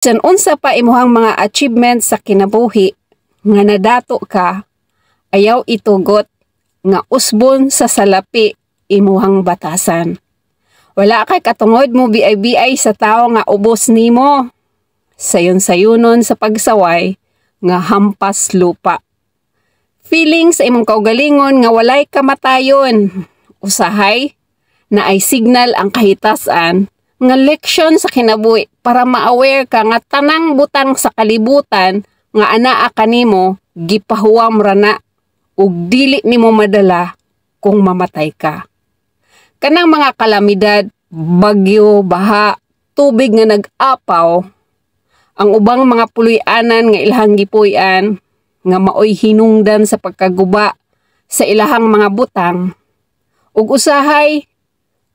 Bisan unsa pa imuhang mga achievements sa kinabuhi nga nadato ka, ayaw itugot nga usbon sa salapi imuhang batasan. Wala kay katungod mo BI-BI sa tao nga ubos nimo. Sayon-sayunon sa pagsaway nga hampas lupa. Feeling sa imong kaugalingon nga walay kamatayon. Usahay naay signal ang kahitasan nga leksyon sa kinabuhi para ma-aware ka nga tanang butang sa kalibutan nga anaa kanimo, gipahuwam ra na ug dili nimo madala kung mamatay ka. Kanang mga kalamidad, bagyo, baha, tubig nga nag-apaw, ang ubang mga puloy-anan nga ilahang gipuy-an nga maoy hinungdan sa pagkaguba sa ilahang mga butang ug usahay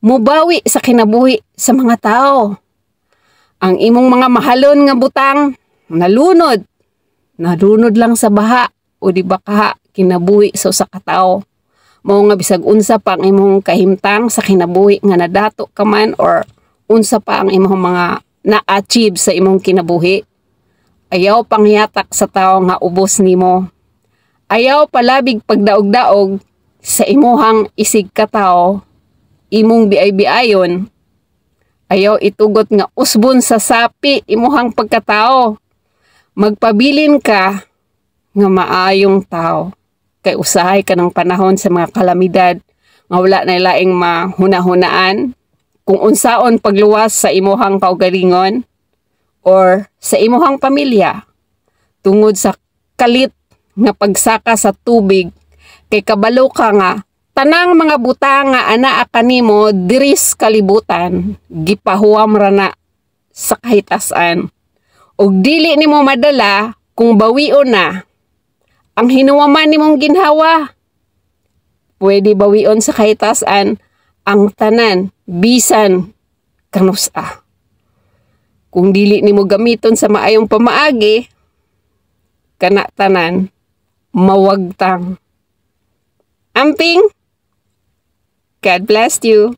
mubawi sa kinabuhi sa mga tao. Ang imong mga mahalon nga butang nalunod, nalunod lang sa baha o di ba kaha kinabuhi sa usa ka tawo. Mao nga bisag unsa pa ang imong kahimtang sa kinabuhi nga nadato ka man or unsa pa ang imong mga na-achieve sa imong kinabuhi, ayaw pangyatak sa tao nga ubos nimo. Ayaw palabig pagdaog-daog sa imuhang isig katawo, imong biay-biayon. Ayaw itugot nga usbon sa sapi imuhang pagkatao. Magpabilin ka nga maayong tao. Kay usahay kanang panahon sa mga kalamidad nga wala na laing mahuna-hunaan kung unsaon pagluwas sa imuhang kaugalingon or sa imuhang pamilya tungod sa kalit nga pagsaka sa tubig, kay kabalo ka nga tanang mga butang nga anaa kanimo diri sa kalibutan, gipahuwam ra na sa kahitasan ug dili nimo madala kung bawion na ang hinuwaman nimong ginhawa. Pwede bawion sa kahitasan ang tanan bisan kanusa. Kung dili nimo gamiton sa maayong pamaagi, kana tanan mawagtang. Amping! God bless you.